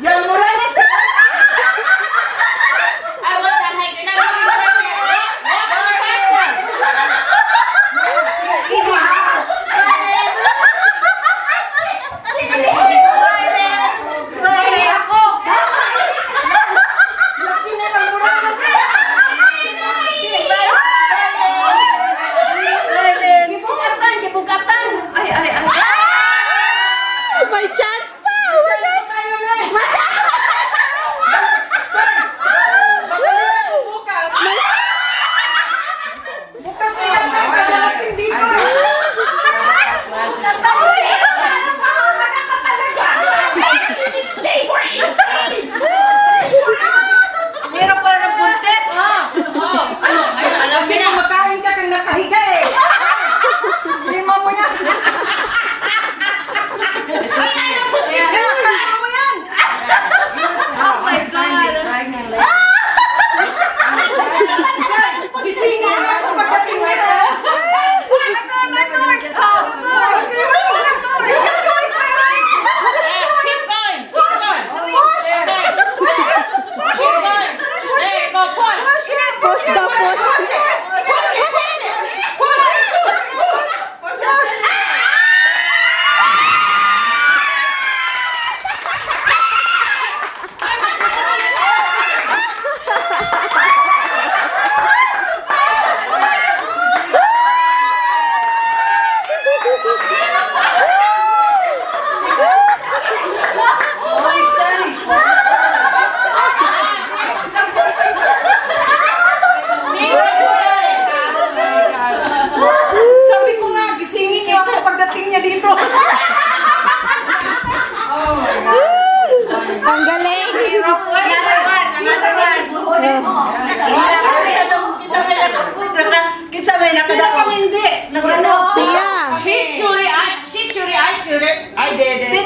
Yan, mura na siya. Ay, what the heck? You're not going fresh air. Walk on the faster. Bye, ako. Laki na lang, mura na siya. Gibukatan, gibukatan. Ay, ay, ay. May chance pa! Oh my gosh! Bukas. Bukas na yan, tayo kadalating dito. Labor insane. Meron pa ng buntis. Oh, ano? Ngayon, alam Kasi mo na. kung makain ka kang nakahiga eh. Lima mo yan. Buntis ka, kaya mo yan. Oh my God. Gisingin mo ako pagdating nito. Eh, keep going. Keep going. Push. Keep going. There you go. Push. Push daw, push! Push it. Push. Sabi ko nga, gisingin niyo ako pagdating niya dito. Ang galing! Kinsa may Siya! She shoot it. I, she shoot it. I shoot it. I did it.